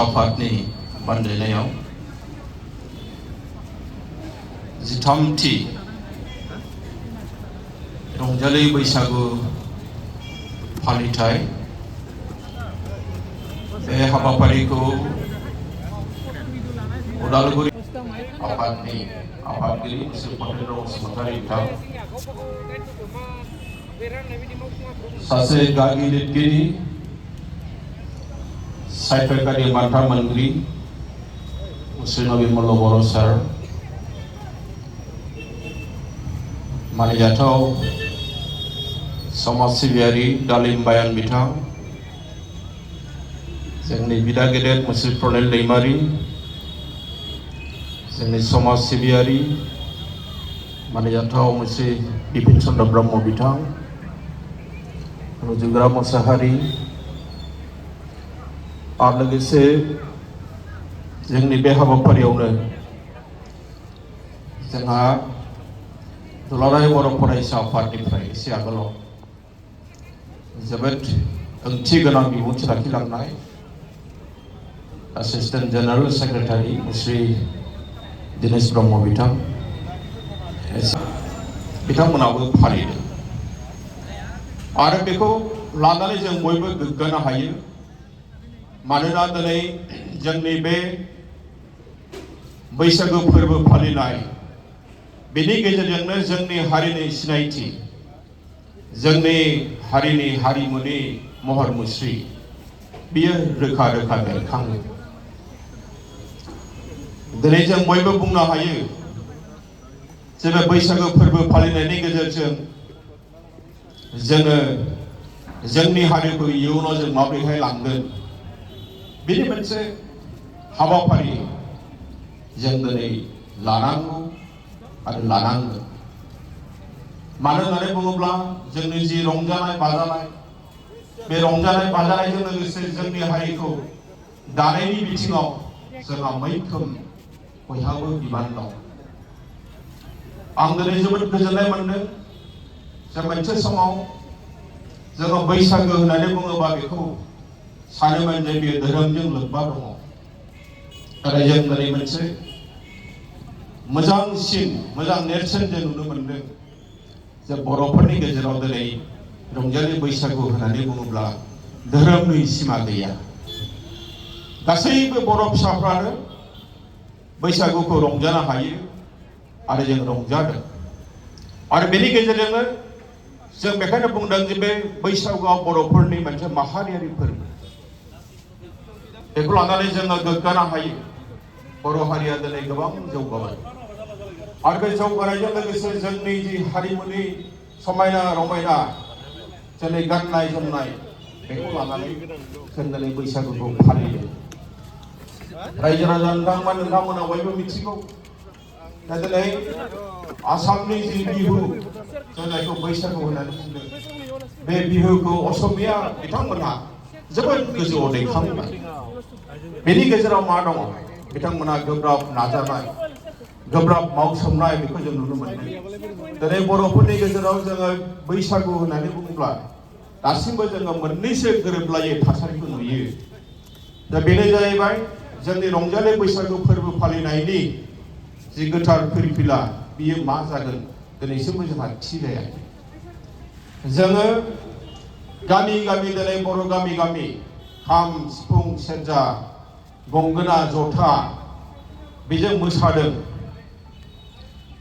आफादनि बानजायनायाव जिथामथि रंजालि बैसागु फालिथाय बे हाबाफारिखौ उदालगुरि आफादनि आफादगिरि श्री पटेन्द्र बसुमतारी बिथां सासे गागि लिरगिरि साहित्यकारी बान्था मोनगिरि श्री नवीन मल्ल बर' सार मानिजाथाव समाज सिबियारि दालिम बायान बिथां जोंनि बिदा गेदेर मुस्रि प्रनेल दैमारि जोंनि समाज सिबियारि मानिजाथाव मुस्रि बिपिन चन्द्र ब्रह्म बिथां रुजुग्रा मोसाहारि आरो लोगोसे जोंनि बे हाबाफारियावनो जोंहा दुलाराय बर' फरायसा आफादनिफ्राय एसे आगोलाव जोबोद ओंथि गोनां बिबुंथि लाखिलांनाय assistant general secretary Shri Dinesh Brahma बिथां बिथांमोनाबो फालिदों आरो बेखौ लानानै जों बयबो गोग्गानो हायो मानोना दिनै जोंनि बे बैसागु फोरबो फालिनाय बेनि गेजेरजोंनो जोंनि हारिनि सिनायथि जोंनि हारिनि हारिमुनि महर मुस्रि बियो रोखा रोखा बेरखाङो दिनै जों बयबो बुंनो हायो जे बे बैसागु फोरबो फालिनायनि गेजेरजों जोङो जोंनि हारिखौ इयुनाव जों माबोरैहाय लांगोन बेनि मोनसे हाबाफारि जों दिनै लानांगौ आरो लानांगोन मानो होननानै बुङोब्ला जोंनि जि रंजानाय बाजानाय बे रंजानाय बाजानायजों लोगोसे जोंनि हारिखौ दानायनि बिथिङाव जोंहा मैखोम बयहाबो बिबान दं आं दिनै जोबोद गोजोननाय मोनदों जे मोनसे समाव जोङो बैसागो होननानै बुङोबा बेखौ सानोमोन जे बेयो धोरोमजों लोब्बा दङ नाथाय जों दिनै मोनसे मोजां नेरसोन जों नुनो मोनदों जे बर'फोरनि गेजेराव दिनै रंजालि बैसागु होननानै बुङोब्ला धोरोमनि सिमा गैया गासैबो बर' फिसाफ्रानो बैसागुखौ रंजानो हायो आरो जों रंजादों आरो बेनि गेजेरजोंनो जों बेखायनो बुंदों जे बे बैसागुआ बर'फोरनि मोनसे माहारियारि फोरबो बेखौ लानानै जोङो गोग्गानो हायो बर' हारिया दिनै गोबां जौगाबाय आरो बे जौगानायजों लोगोसे जोंनि जि हारिमुनि समायना रमायना जोंनि गाननाय जोमनाय बेखौ लानानै जों दिनै बैसागुखौ फालियो रायजो राजा नोंथांमोना बयबो मिथिगौ दा दिनै आसामनि जि बिहु जों जायखौ बैसागु होननानै बुंदों बे बिहुखौ असमिया बिथांमोनहा जोबोद गोजौआव दैखांबाय बेनि गेजेराव मा दङ बिथांमोना गोब्राब नाजानाय गोब्राब मावसोमनाय बेखौ जों नुनो मोनदों दिनै बर'फोरनि गेजेराव जोङो बैसागु होननानै बुङोब्ला दासिमबो जोङो मोननैसो गोरोबलायै थासारिखौ नुयो दा बेनो जाहैबाय जोंनि रंजालि बैसागु फोरबो फालिनायनि जि गोथार फिरफिला बियो मा जागोन दिनैसिमबो जोंहा थि जायाखै जोङो गामि गामि दिनै बर' गामि गामि खाम सिफुं सेरजा गंगोना जथा बेजों मोसादों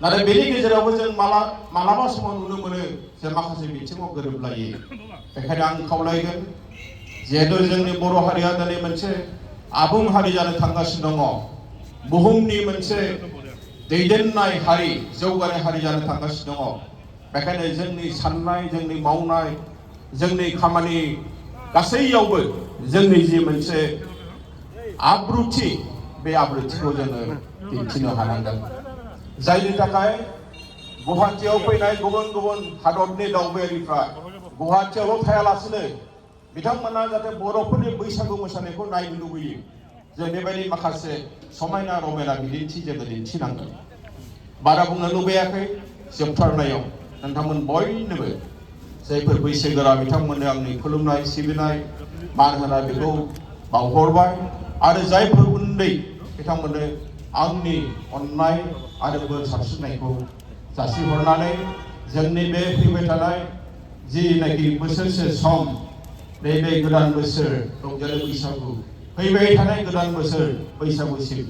नाथाय बेनि गेजेरावबो जों मालाबा समाव नुनो मोनो जे माखासे बिथिङाव गोरोबलायो बेखायनो आं खावलायगोन जिहेतु जोंनि बर' हारिया दिनै मोनसे आबुं हारि जानो थांगासिनो दङ बुहुमनि मोनसे दैदेननाय हारि जौगानाय हारि जानो थांगासिनो दङ बेखायनो जोंनि साननाय जोंनि मावनाय जोंनि खामानि गासैयावबो जोंनि जि मोनसे आब्रुथि बे आब्रुथिखौ जोङो दिन्थिनो हानांगोन जायनि थाखाय गुवाहाटीयाव फैनाय गुबुन गुबुन हादरनि दावबायारिफ्रा गुवाहाटीयावल' थायालासिनो बिथांमोना जाहाथे बर'फोरनि बैसागु मोसानायखौ नायनो लुबैयो जों बेबायदि माखासे समायना रमायना बिदिन्थि जोङो दिन्थिनांगोन बारा बुंनो लुबैयाखै जोबथारनायाव नोंथांमोन बयनोबो जायफोर बैसोगोरा बिथांमोननो आंनि खुलुमनाय सिबिनाय मान होनाय बेखौ बावहरबाय आरो जायफोर उन्दै बिथांमोननो आंनि अननाय आरो बोर सारस्रिनायखौ जासिहरनानै जोंनि बे फैबाय थानाय जिनाखि बोसोरसे सम बे गोदान बोसोर रंजालि बैसागु फैबाय थानाय गोदान बोसोर बैसागुसिम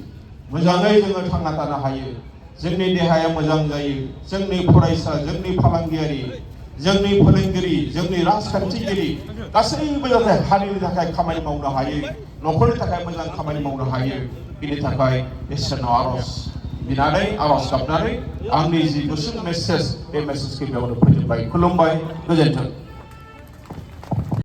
मोजाङै जोङो थांना थानो हायो, जोंनि देहाया मोजां जायो, जोंनि फरायसा, जोंनि फालांगियारि, जोंनि फोरोंगिरि, जोंनि राजखान्थिगिरि गासैबो जाहाथे हारिनि थाखाय खामानि मावनो हायो, न'खरनि थाखाय मोजां खामानि मावनो हायो, बिनि थाखाय इसोरनाव आर'ज बिनानै आर'ज गाबनानै आंनि जि गुसुं मेसेज बे मेसेजखौ बेयावनो फोजोबबाय। खुलुमबाय, गोजोन्थों।